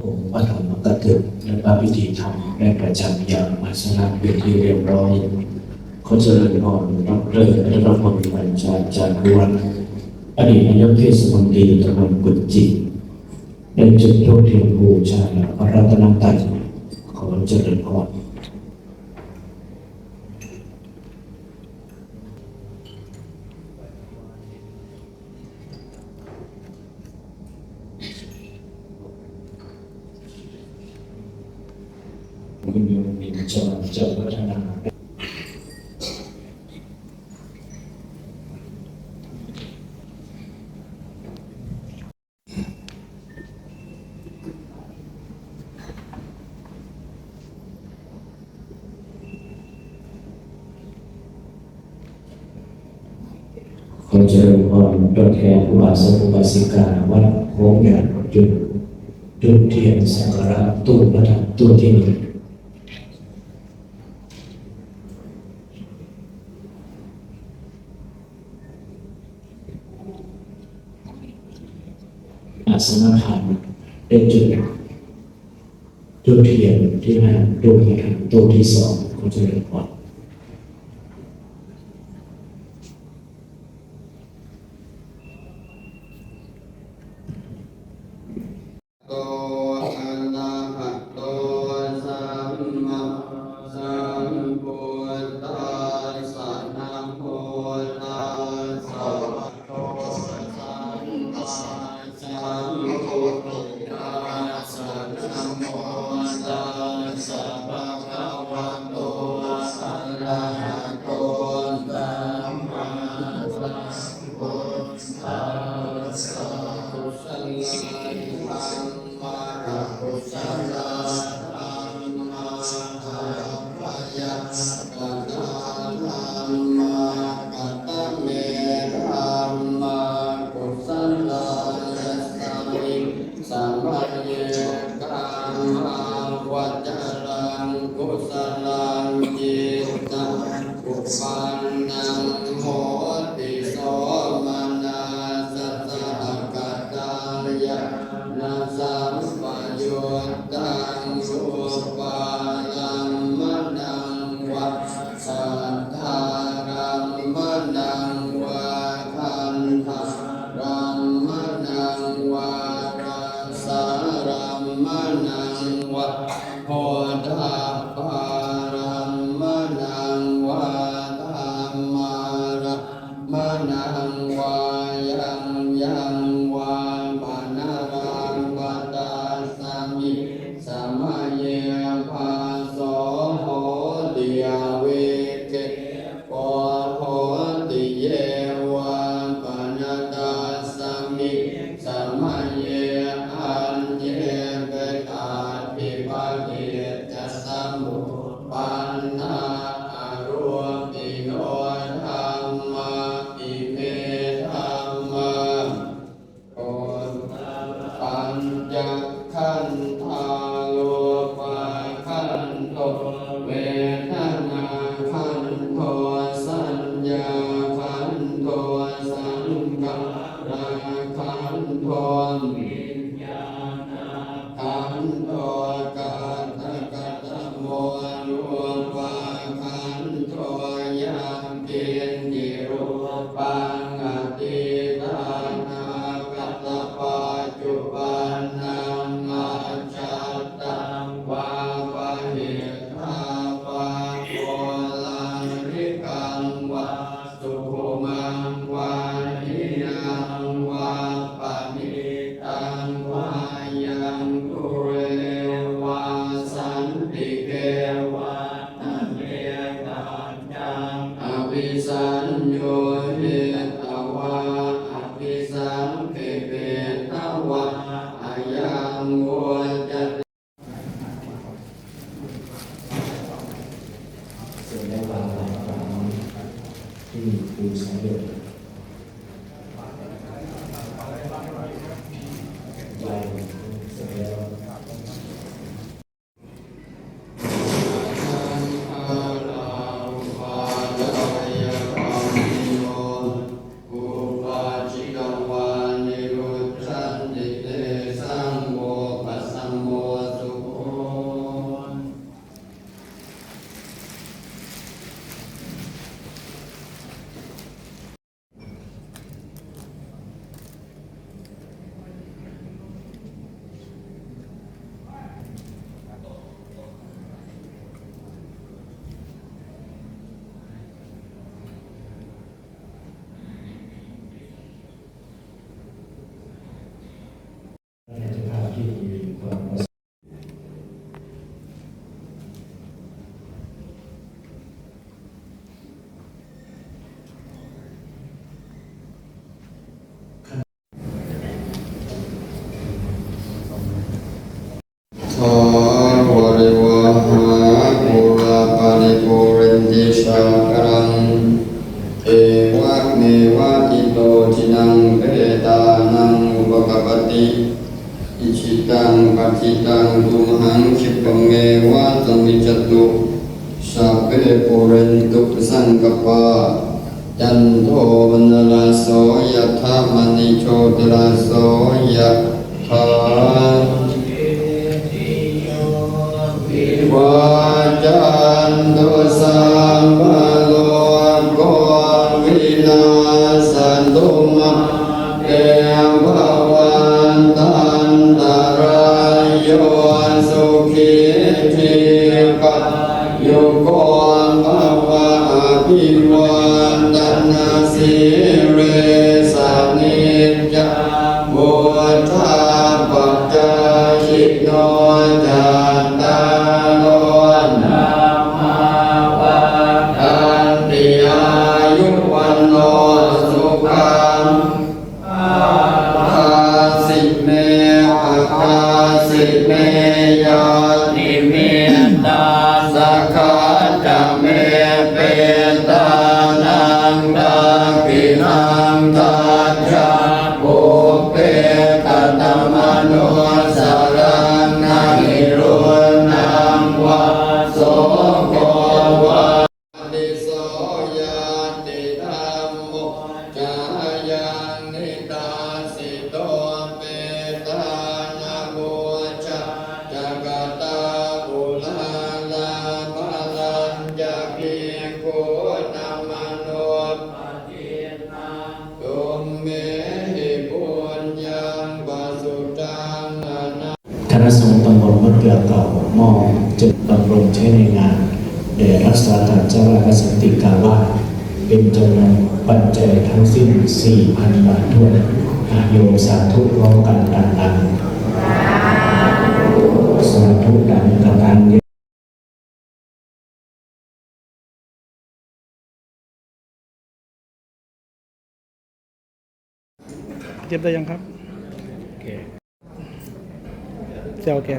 ອົງພະທຳມະກະເຖິກ ແລະ ພະພິທີທຳ ໄດ້ປະຈຳຢາມອາສະນະເປັນທີ່ຮຽບຮ້ອຍ. ຂໍຈະເລີນພອນ ດອກເຕີ ລັດຕະພົນ ບັນຈາຈານວນ ອະດີດນາຍົກເທດສະມົນຕີຕຳບົນປຶກຈິກ ໄດ້ຈຸດທູບທຽນບູຊາພະລັດຕະນະໄຕ. ຂໍຈະເລີນພອນ. ຂໍຈະເລີນພອນ ຕົວແທນອຸບາສົກອຸບາສິກາວັດໂຮງຍາດ ຈຸດທູບທຽນສັກກາລະຕູ້ພະທຳ ຕູ້ທີໜຶ່ງ. ອາສະນະທ່ານ ໄດ້ຈຸດທູບທຽນທີ່ໜ້າຕູ້ພະທຳ ຕູ້ທີສອງ. ຂໍຈະເລີນພອນ. ໂຕ ອະລະຫະໂຕ ສຳມາສຳພຸດທັດສະ ນະໂມຕັດສະ ພະຄະວະໂຕ ສຳມາສຳພຸດທັດສະ ນະໂມຕັດສະ ພະຄະວະໂຕ ອະລະຫະໂຕ ສຳມາສຳພຸດທັດສະ ສະດາລັມມະນັງວາ ສັດຖາລັມມະນັງວາ ຄັນທາລັມມະນັງວາ ລະສາລັມມະນັງວາ ໂພທັບພາລັມມະນັງວາ ທຳມາລັມມະນັງວາ ຍັງຍັງວາ ມະນະລັງວະຕັດສະມິ ສະມະເຍ ພະໂສ ໂຫຕິ ອະວິກເຂ ໂປ ໂຫຕິ ເຍ ວະ ປະນະຕັດສະມິ ສະມະເຍ ອັນເຍ ເປ ອະທິປະເຫດຈະ ສະມຸດປັນນາ ອະໂລປິໂນ ທຳມາ ອິເມ ທຳມາ ໂອ ປັນຈັກຂັນທາ ຮູປະຂັນໂທ ເວທະນາຂັນໂທ ສັນຍາຂັນໂທ ສັງຂາລະຂັນໂທ ວິນຍານະຂັນໂທ ກາຕະກະຕະໂມ ຮູປະຂັນໂທ ຍັງ ກິນຈິ ຮູປັງ ອະດີຕານາຄະຕະປັດຈຸບັນນາ ອະຈາດຕັງວາ ປະຫິດທາວາ ໂອລາລິກັງວາ ສຸຂຸມັງວາ ນິຍາງວາ ປະນີ ຕັງວາ ຍັງ ດູເລວາ ສັນຕິເກວາ ນະເມກັດຈັງ ອະພິສັນໂຍ ຫິຕະວາ ອະພິສັງເຂປະຕະວາ ອະຍັງ ໂວຈະ ເຊິ່ງໄດ້ວາງຫຼາຍຄັ້ງທີ່ມີຜູ້ສຳເລັດໄວ້ເສຍແລ້ວ. ອຸປາຈິນະວາ ນິລຸດໂຕ Icchitaṃ patthitaṃ tumhaṃ khippameva samijjhatu, sabbe pūrentu saṅkappā, cando paṇṇaraso yathā, maṇi jotiraso yathā. Vajjantu sabbarogo vinassatu, mā te bhavatvantarāyo, sukhī dīghāyuko bhava. Abhivādanasīlissa niccaṃ vuḍḍhāpacāyino, cattāro dhammā vaḍḍhanti, āyu vaṇṇo sukhaṃ balaṃ. Adāsi me akāsi me, ñātimittā sakhā ca me, petānaṃ dakkhiṇaṃ dajjā, pubbe katamanussaraṃ, na hi ruṇṇaṃ vā soko vā. Ati so ñātidhammo ca ayaṃ nidassito, petāna pūjā ca katā uḷārā, balañca bhikkhūnamanuppadinnaṃ, tumhehi puññaṃ pasutaṃ anā ຄະນະສົງຕຳບົນມະເກືອເກົ່າ ມອບເຈີບຳລຸງໃຊ້ໃນງານ ແດ່ຮັກສາການເຈົ້າອາວາດ ແລະ ສັນຕິກາວາດ ເປັນຈຳນວນປັດໄຈທັງສິ້ນສີ່ພັນບາດຖ້ວນ. ຍາດໂຍມສາທຸພ້ອມກັນດັງໆ. ສາທຸ ດັ່ງກະຕັນຍາ ເກັບໄດ້ຍັງຄັບ? ໂອເຄ ເຈົ້າແກ